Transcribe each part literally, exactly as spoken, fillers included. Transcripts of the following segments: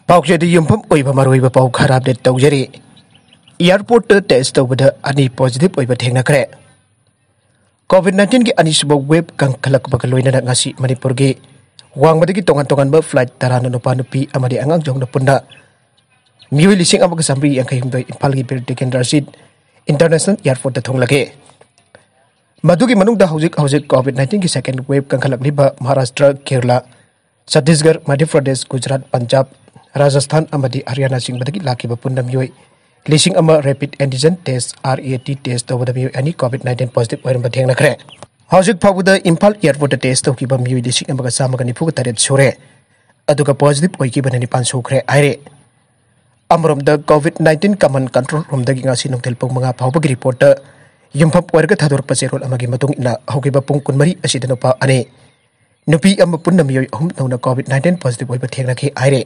ꯄꯥꯎꯆꯦꯗ ꯌꯨꯝꯐꯝ ꯑꯣꯏꯕ ꯃꯔꯨꯑꯣꯏꯕ ꯄꯥꯎ ꯈꯔ ꯑꯞꯗꯦꯠ ꯇꯧꯖꯔꯤ꯫ ꯑꯦꯌꯥꯔꯄꯣꯔꯠꯇ ꯇꯦꯁ ꯇꯧꯕꯗ ꯑꯅꯤ ꯄꯣꯖꯤꯇꯤꯚ ꯑꯣꯏꯕ ꯊꯦꯡꯅꯈ꯭ꯔꯦ꯫ ꯀꯣꯚꯤꯗ ꯅꯥꯏꯟꯇꯤꯟꯒꯤ ꯑꯅꯤꯁꯨꯕ ꯋꯦꯕ ꯀꯟꯈꯠꯂꯛꯄꯒ ꯂꯣꯏꯅꯅ ꯉꯁꯤ ꯃꯅꯤꯄꯨꯔꯒꯤ ꯋꯥꯡꯃꯗꯒꯤ ꯇꯣꯉꯥꯟ ꯇꯣꯉꯥꯟꯕ ꯐ꯭ꯂꯥꯏꯠ ꯇꯔꯥꯅ ꯅꯨꯄꯥ ꯅꯨꯄꯤ ꯑꯃꯗꯤ ꯑꯉꯥꯡ ꯌꯥꯎꯅ ꯄꯨꯟꯅ ꯃꯤꯑꯣꯏ ꯂꯤꯁꯤꯡ ꯑꯃꯒ ꯆꯥꯃꯔꯤ ꯌꯥꯡꯈꯩ ꯍꯨꯝꯗꯣꯏ ꯏꯝꯐꯥꯜꯒꯤ ꯕꯤꯔ ꯇꯤꯀꯦꯟꯗ꯭ꯔꯖꯤꯠ ꯏꯟꯇꯔꯅꯦꯁꯅꯦꯜ ꯑꯦꯌꯥꯔꯄꯣꯔꯠꯇ ꯊꯨꯡꯂꯒꯦ꯫ ꯃꯗꯨꯒꯤ ꯃꯅꯨꯡꯗ ꯍꯧꯖꯤꯛ ꯍꯧꯖꯤꯛ ꯀꯣꯚꯤꯗ ꯅꯥꯏꯟꯇꯤꯟꯒꯤ ꯁꯦꯀꯦꯟ ꯋꯦꯕ ꯀꯟꯈꯠꯂꯛꯂꯤꯕ ꯃꯍꯥꯔꯥꯁꯇ꯭ꯔ, ꯀꯦꯔꯂꯥ, ꯆꯇꯤꯁꯒꯔ, ꯃꯙ꯭ꯌ ꯄ꯭ꯔꯗꯦꯁ, ꯒꯨꯖꯔꯥꯠ, ꯄꯟꯖꯥꯕ, ꯔꯥꯖꯁꯊꯥꯟ ꯑꯃꯗꯤ ꯍꯔꯤꯌꯥꯅꯥꯆꯤꯡꯕꯗꯒꯤ ꯂꯥꯛꯈꯤꯕ ꯄꯨꯟꯅ ꯃꯤꯑꯣꯏ ꯂꯤꯁꯤꯡ ꯑꯃ ꯔꯦꯄꯤꯗ ꯑꯦꯟꯇꯤꯖꯦꯟ ꯇꯦꯁ, RAT, ꯇꯦꯁ ꯇꯧꯕꯗ ꯃꯤꯑꯣꯏ ꯑꯅꯤ ꯀꯣꯚꯤꯗ ꯅꯥꯏꯟꯇꯤꯟ ꯄꯣꯖꯤꯇꯤꯚ ꯑꯣꯏꯔꯝꯕ ꯊꯦꯡꯅꯈ꯭ꯔꯦ꯫ ꯍꯧꯖꯤꯛ ꯐꯥꯎꯕꯗ ꯏꯝꯐꯥꯜ ꯑꯦꯌꯥꯔꯄꯣꯔꯠꯇ ꯇꯦꯁ ꯇꯧꯈꯤꯕ ꯃꯤꯑꯣꯏ ꯂꯤꯁꯤꯡ ꯑꯃꯒ ꯆꯥꯝꯃꯒ ꯅꯤꯐꯨꯒ ꯇꯔꯦꯠ ꯁꯨꯔꯦ, ꯑꯗꯨꯒ ꯄꯣꯖꯤꯇꯤꯚ ꯑꯣꯏꯈꯤꯕꯅ ꯅꯤꯄꯥꯟ ꯁꯨꯈ꯭ꯔꯦ ꯍꯥꯏꯔꯦ꯫ ꯑꯃꯔꯣꯝꯗ ꯀꯣꯚꯤꯗ ꯅꯥꯏꯟꯇꯤꯟ ꯀꯃꯟ ꯀꯟꯇ꯭ꯔꯣꯜ ꯔꯨꯝꯗꯒꯤ ꯉꯁꯤ ꯅꯨꯡꯊꯤꯜ ꯄꯨꯡ ꯃꯉꯥ ꯐꯥꯎꯕꯒꯤ ꯔꯤꯄꯣꯔꯠꯇ ꯌꯨꯝꯐꯝ ꯑꯣꯏꯔꯒ ꯊꯥꯗꯣꯔꯛꯄ ꯆꯦꯔꯣꯜ ꯑꯃꯒꯤ ꯃꯇꯨꯡ ꯏꯟꯅ ꯍꯧꯈꯤꯕ ꯄꯨꯡ ꯀꯨꯟꯃꯔꯤ ꯑꯁꯤꯗ ꯅꯨꯄꯥ ꯑꯅꯤ, ꯅꯨꯄꯤ ꯑꯃ ꯄꯨꯟꯅ ꯃꯤꯑꯣꯏ ꯑꯍꯨꯝ ꯅꯧꯅ ꯀꯣꯚꯤꯗ ꯅꯥꯏꯟꯇꯤꯟ ꯄꯣꯖꯤꯇꯤꯚ ꯑꯣꯏꯕ ꯊꯦꯡꯅꯈꯤ ꯍꯥꯏꯔꯦ꯫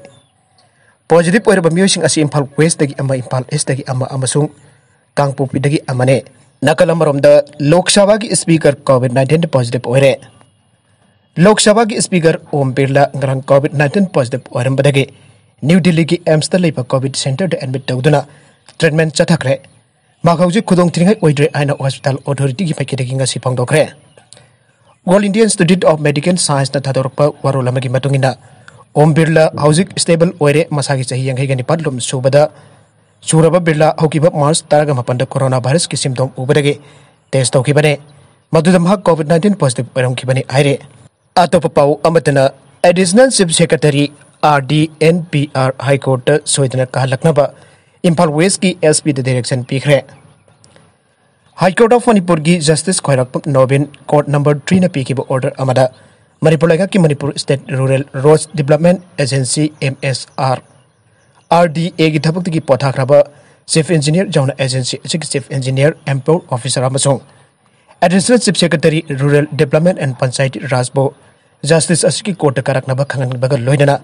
ꯄꯣꯖꯤꯇꯤꯚ ꯑꯣꯏꯔꯕ ꯃꯤꯑꯣꯏꯁꯤꯡ ꯑꯁꯤ ꯏꯝꯐꯥꯜ ꯋꯦꯁꯇꯒꯤ ꯑꯃ, ꯏꯝꯐꯥꯜ ꯏꯁꯇꯒꯤ ꯑꯃ ꯑꯃꯁꯨꯡ ꯀꯥꯡꯄꯣꯛꯄꯤꯗꯒꯤ ꯑꯃꯅꯦ꯫ ꯅꯥꯀꯜ ꯑꯃꯔꯣꯝꯗ ꯂꯣꯛ ꯁꯚꯥꯒꯤ ꯁ꯭ꯄꯤꯀꯔ ꯀꯣꯚꯤꯗ ꯅꯥꯏꯟꯇꯤꯟ ꯄꯣꯖꯤꯇꯤꯚ ꯑꯣꯏꯔꯦ꯫ ꯂꯣꯛ ꯁꯚꯥꯒꯤ ꯁ꯭ꯄꯤꯀꯔ ꯑꯣꯝ ꯕꯤꯔꯂꯥ ꯉꯔꯥꯡ ꯀꯣꯚꯤꯗ ꯅꯥꯏꯟꯇꯤꯟ ꯄꯣꯖꯤꯇꯤꯚ ꯑꯣꯏꯔꯝꯕꯗꯒꯤ ꯅ꯭ꯌꯨ ꯗꯤꯜꯂꯤꯒꯤ ꯑꯦꯝꯁꯇ ꯂꯩꯕ ꯀꯣꯚꯤꯗ ꯁꯦꯟꯇꯔꯗ ꯑꯦꯗꯃꯤꯠ ꯇꯧꯗꯨꯅ ꯇ꯭ꯔꯤꯠꯃꯦꯟꯠ ꯆꯠꯊꯈ꯭ꯔꯦ꯫ ꯃꯍꯥꯛ ꯍꯧꯖꯤꯛ ꯈꯨꯗꯣꯡ ꯊꯤꯅꯤꯡꯉꯥꯏ ꯑꯣꯏꯗ꯭ꯔꯦ ꯍꯥꯏꯅ ꯍꯣꯁꯄꯤꯇꯥꯜ ꯑꯣꯊꯣꯔꯤꯇꯤꯒꯤ ꯃꯥꯏꯀꯩꯗꯒꯤ ꯉꯁꯤ ꯐꯣꯡꯗꯣꯛꯈ꯭ꯔꯦ꯫ All Indian institute of medical ꯁꯥꯏꯟꯁꯅ ꯊꯥꯗꯣꯔꯛꯄ ꯋꯥꯔꯣꯜ ꯑꯃꯒꯤ ꯃꯇꯨꯡ ꯏꯟꯅ, ꯑꯣꯝ ꯕꯤꯔꯂꯥ ꯍꯧꯖꯤꯛ ꯁ꯭ꯇꯦꯕꯜ ꯑꯣꯏꯔꯦ, ꯃꯁꯥꯒꯤ ꯆꯍꯤ ꯌꯥꯡꯈꯩꯒ ꯅꯤꯄꯥꯟ ꯂꯨꯝ ꯁꯨꯕꯗ ꯁꯨꯔꯕ ꯕꯤꯔꯂꯥ ꯍꯧꯈꯤꯕ ꯃꯥꯔꯆ ꯇꯔꯥꯒ ꯃꯥꯄꯟꯗ ꯀꯣꯔꯣꯅꯥ ꯚꯥꯏꯔꯁꯀꯤ ꯁꯤꯝꯇꯣꯝ ꯎꯕꯗꯒꯤ ꯇꯦꯁ ꯇꯧꯈꯤꯕꯅꯦ꯫ ꯃꯗꯨꯗ ꯃꯍꯥꯛ ꯀꯣꯚꯤꯗ ꯅꯥꯏꯟꯇꯤꯟ ꯄꯣꯖꯤꯇꯤꯚ ꯑꯣꯏꯔꯝꯈꯤꯕꯅꯤ ꯍꯥꯏꯔꯦ꯫ ꯑꯇꯣꯞꯄ ꯄꯥꯎ ꯑꯃꯠꯇꯅ, ꯑꯦꯗꯤꯁꯅꯦꯜ ꯆꯤꯐ ꯁꯦꯀ꯭ꯔꯦꯇꯔꯤ, RD&PR, ꯍꯥꯏ ꯀꯣꯔꯠꯇ ꯁꯣꯏꯗꯅ ꯀꯥꯍꯜꯂꯛꯅꯕ ꯏꯝꯐꯥꯜ ꯋꯦꯁꯀꯤ SP ꯗ ꯗꯥꯏꯔꯦꯛꯁꯟ ꯄꯤꯈ꯭ꯔꯦ꯫ ꯍꯥꯏ ꯀꯣꯔꯠ ꯑꯣꯐ ꯃꯅꯤꯄꯨꯔꯒꯤ ꯖꯁꯇꯤꯁ ꯈ꯭ꯋꯥꯏꯔꯥꯛꯄꯝ ꯅꯣꯕꯤꯟ ꯀꯣꯔꯠ ꯅꯝꯕꯔ ꯊ꯭ꯔꯤꯅ ꯄꯤꯈꯤꯕ ꯑꯣꯔꯗꯔ ꯑꯃꯗ ꯃꯅꯤꯄꯨꯔ ꯂꯩꯉꯥꯛꯀꯤ Manipur state rural roads development agency, MSR, RDA ꯒꯤ ꯊꯕꯛꯇꯒꯤ ꯄꯣꯊꯥꯈ꯭ꯔꯕ ꯆꯤꯐ ꯏꯟꯖꯤꯅꯤꯌꯔ ꯌꯥꯎꯅ ꯑꯦꯖꯦꯟꯁꯤ ꯑꯁꯤꯒꯤ ꯆꯤꯐ ꯏꯟꯖꯤꯅꯤꯌꯔ, ꯑꯦꯝꯄꯥꯋꯔ ꯑꯣꯐꯤꯁꯥꯔ ꯑꯃꯁꯨꯡ additional chief secretary, rural development and panchayati ꯔꯥꯖꯄꯨ ꯖꯁꯇꯤꯁ ꯑꯁꯤꯒꯤ ꯀꯣꯔꯠꯇ ꯀꯥꯔꯛꯅꯕ ꯈꯪꯍꯟꯕꯒ ꯂꯣꯏꯅꯅ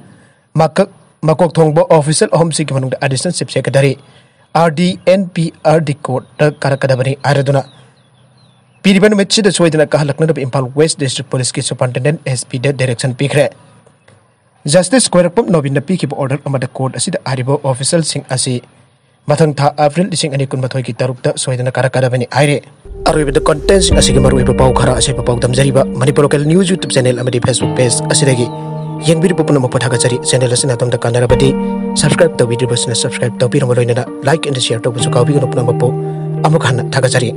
ꯃꯀꯛ-, ꯃꯀꯣꯛ ꯊꯣꯡꯕ ꯑꯣꯐꯤꯁꯤꯌꯦꯜ ꯑꯍꯨꯝꯁꯤꯒꯤ ꯃꯅꯨꯡꯗ ꯑꯦꯗꯤꯁꯅꯦꯜ ꯆꯤꯐ ꯁꯦꯀ꯭ꯔꯦꯇꯔꯤ, RD&PR ꯗꯤ ꯀꯣꯔꯠꯇ ꯀꯥꯔꯛꯀꯗꯕꯅꯤ ꯍꯥꯏꯔꯗꯨꯅ ꯄꯤꯔꯤꯕ ꯅꯨꯃꯤꯠꯁꯤꯗ ꯁꯣꯏꯗꯅ ꯀꯥꯍꯜꯂꯛꯅꯅꯕ ꯏꯝꯐꯥꯜ ꯋꯦꯁ ꯗꯤꯁꯇ꯭ꯔꯤꯛ ꯄꯨꯂꯤꯁꯀꯤ ꯁꯨꯄꯔꯤꯟꯇꯦꯟꯗꯦꯟꯠ, SP ꯗ ꯗꯥꯏꯔꯦꯛꯁꯟ ꯄꯤꯈ꯭ꯔꯦ꯫ Justice ꯈ꯭ꯋꯥꯏꯔꯥꯛꯄꯝ ꯅꯣꯕꯤꯟꯅ ꯄꯤꯈꯤꯕ order ꯑꯃꯗ court ꯑꯁꯤꯗ ꯍꯥꯏꯔꯤꯕ officialꯁꯤꯡ ꯑꯁꯤ ꯃꯊꯪ ꯊꯥ April ꯂꯤꯁꯤꯡ ꯑꯅꯤ ꯀꯨꯟꯃꯥꯊꯣꯏꯒꯤ ꯇꯔꯨꯛꯇ ꯁꯣꯏꯗꯅ ꯀꯥꯔꯛꯀꯗꯕꯅꯤ ꯍꯥꯏꯔꯦ꯫ ꯑꯔꯣꯏꯕꯗ contentꯁꯤꯡ ꯑꯁꯤꯒꯤ ꯃꯔꯨꯑꯣꯏꯕ ꯄꯥꯎ ꯈꯔ ꯑꯁꯤꯕ ꯄꯥꯎ ꯗꯝꯖꯔꯤꯕ Manipur local news YouTube channel ꯑꯃꯗꯤ Facebook page ꯑꯁꯤꯗꯒꯤ ꯌꯦꯡꯕꯤꯔꯤꯕ ꯄꯨꯝꯅꯃꯛꯄꯨ ꯊꯥꯒꯠꯆꯔꯤ꯫ Channel ꯑꯁꯤꯅ ꯑꯗꯣꯝꯗ ꯀꯥꯟꯅꯔꯕꯗꯤ subscribe ꯇꯧꯕꯤꯗ꯭ꯔꯤꯕꯁꯤꯅ subscribe ꯇꯧꯕꯤꯔꯝꯕ ꯂꯣꯏꯅꯅ like and share ꯇꯧꯕꯁꯨ ꯀꯥꯎꯕꯤꯒꯅꯨ꯫ ꯄꯨꯝꯅꯃꯛꯄꯨ ꯑꯃꯨꯛ ꯍꯟꯅ ꯊꯥꯒꯠꯆꯔꯤ꯫